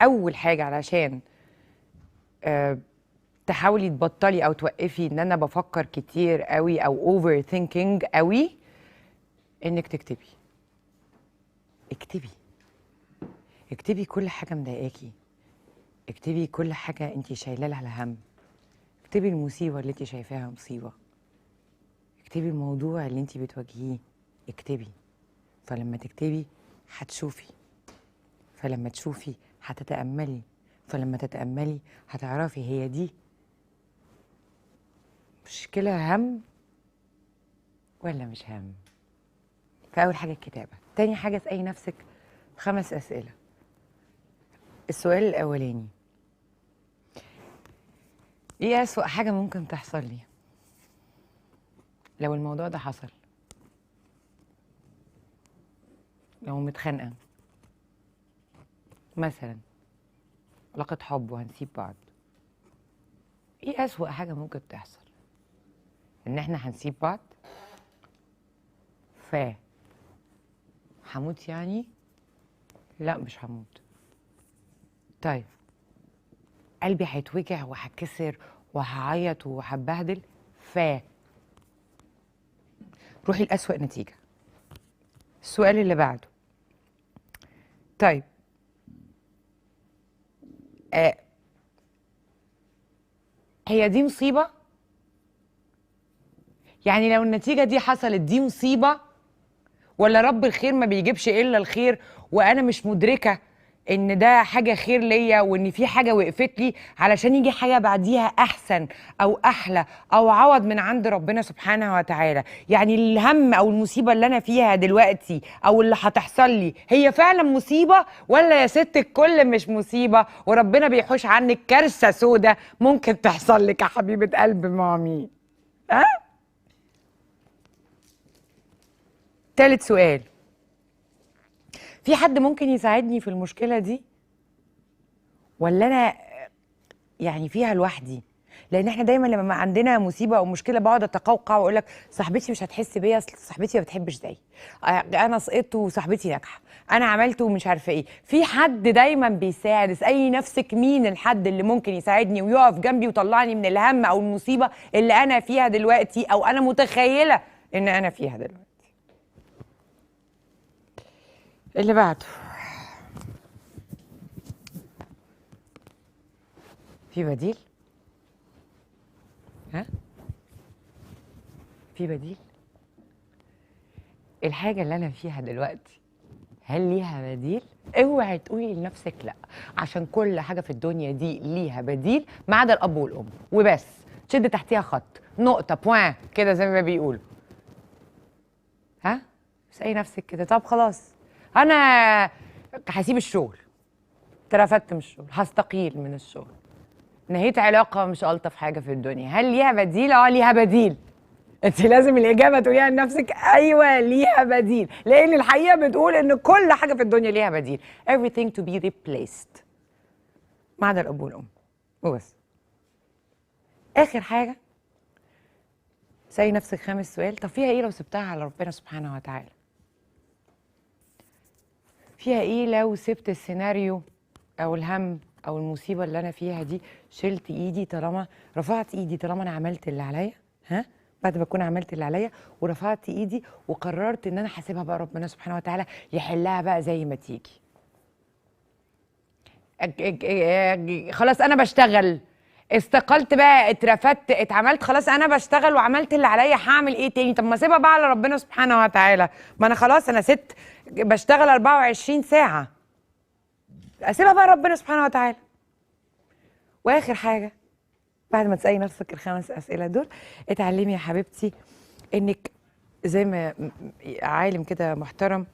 اول حاجة علشان تحاولي تبطلي او توقفي ان انا بفكر كتير قوي او overthinking قوي، انك تكتبي. اكتبي، اكتبي كل حاجة مضايقاكي، اكتبي كل حاجة انت شايله لها الهم، اكتبي المصيبة اللي انت شايفاها مصيبة، اكتبي الموضوع اللي انت بتواجهيه، اكتبي. فلما تكتبي هتشوفي، فلما تشوفي هتتأملي، فلما تتأملي هتعرفي هي دي مشكلة هم ولا مش هم. فأول حاجة الكتابة. تاني حاجة اسألي نفسك 5 أسئلة. السؤال الأولاني، إيه أسوأ حاجة ممكن تحصل لي لو الموضوع ده حصل؟ لو متخانقة مثلا، علاقة حب وهنسيب بعض، إيه أسوأ حاجة ممكن تحصل؟ إن إحنا هنسيب بعض؟ ف هموت يعني؟ لا مش هموت. طيب قلبي هيتوجع وهتكسر وهعيط وهبهدل، ف روحي لأسوأ نتيجة. السؤال اللي بعده، طيب هي دي مصيبة؟ يعني لو النتيجة دي حصلت دي مصيبة؟ ولا رب الخير ما بيجيبش إلا الخير، وأنا مش مدركة إن ده حاجة خير ليا، وإن في حاجة وقفت لي علشان يجي حاجة بعديها أحسن أو أحلى أو عوض من عند ربنا سبحانه وتعالى. يعني الهم أو المصيبة اللي أنا فيها دلوقتي أو اللي هتحصل لي هي فعلا مصيبة، ولا يا ست الكل مش مصيبة وربنا بيحوش عنك كارثة سودة ممكن تحصل لك يا حبيبة قلب مامي؟ ها؟ تالت سؤال، في حد ممكن يساعدني في المشكلة دي ولا أنا يعني فيها لوحدي؟ لأن احنا دايما لما عندنا مصيبة أو مشكلة بقعد أتقوقع وأقول لك صاحبتي مش هتحس بيا، أصل صاحبتي ما بتحبش زيي، أنا سقطت وصاحبتي ناجحة، أنا عملت ومش عارفة إيه. في حد دايما بيساعد. اسألي نفسك مين الحد اللي ممكن يساعدني ويقف جنبي ويطلعني من الهم أو المصيبة اللي أنا فيها دلوقتي، أو أنا متخيلة إن أنا فيها دلوقتي. اللي بعده، في بديل؟ ها؟ في بديل؟ الحاجة اللي أنا فيها دلوقتي هل ليها بديل؟ اوعي تقولي لنفسك لأ، عشان كل حاجة في الدنيا دي ليها بديل ما عدا الأب والأم وبس. شد تحتيها خط، نقطة، بوان كده زي ما بيقولوا. ها؟ اسألي نفسك كده، طب خلاص أنا هسيب الشغل، اترفدت من الشغل، هستقيل من الشغل، نهيت علاقة مش ألطف حاجة في الدنيا، هل ليها بديل؟ اه ليها بديل. انت لازم الإجابة تقوليها لنفسك، أيوة ليها بديل، لأن الحقيقة بتقول إن كل حاجة في الدنيا ليها بديل. everything to be replaced ما عدا الأب والأم وبس. آخر حاجة، سألي نفسك 5 سؤال، طب فيها إيه لو سبتها على ربنا سبحانه وتعالى؟ فيها ايه لو سبت السيناريو او الهم او المصيبة اللي انا فيها دي، شلت ايدي طالما رفعت ايدي، طالما انا عملت اللي عليا، ها؟ بعد ما اكون عملت اللي عليا ورفعت ايدي وقررت ان انا هسيبها بقى ربنا سبحانه وتعالى يحلها بقى زي ما تيجي. خلاص انا بشتغل، استقلت بقى، اترفدت، اتعملت، خلاص انا بشتغل وعملت اللي عليا، هعمل ايه تاني؟ طب ما اسيبها بقى على ربنا سبحانه وتعالى، ما انا خلاص انا ست بشتغل 24 ساعة، اسيبها بقى ربنا سبحانه وتعالى. واخر حاجة، بعد ما تسألي نفسك ال5 أسئلة دول، اتعلمي يا حبيبتي انك زي ما عالم كده محترم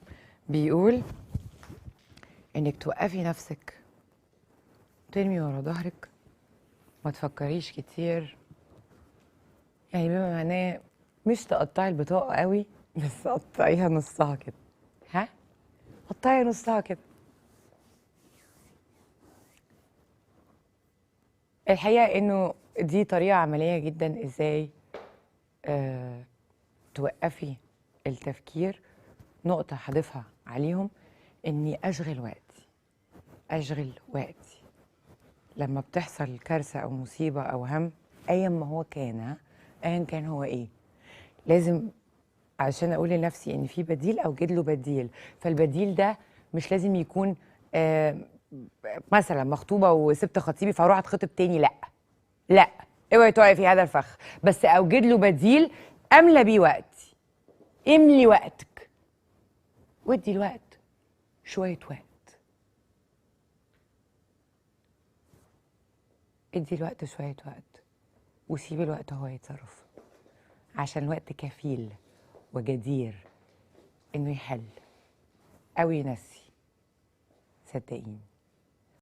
بيقول انك توقفي نفسك، ترمي ورا ظهرك، ما تفكريش كتير، يعني بما معناه مش تقطعي البطاقة قوي، بس قطعيها نصها كده، ها؟ قطعي نصها كده. الحقيقة إنه دي طريقة عملية جدا إزاي توقفي التفكير. نقطة هضيفها عليهم، إني أشغل وقتي. اشغل وقتي. لما بتحصل كارثة او مصيبة او هم، ايا ما هو كان، ايا كان هو ايه، لازم عشان اقول لنفسي ان في بديل اوجد له بديل. فالبديل ده مش لازم يكون مثلا مخطوبه وسبت خطيبي فاروح اتخطب تاني، لا لا، اوعي تقعي في هذا الفخ، بس اوجد له بديل املى بيه وقتي. املي وقتك وادي الوقت شوية وقت، ادي الوقت شوية وقت وسيبي الوقت هو يتصرف، عشان الوقت كفيل وجدير انه يحل او ينسي، صدقيني.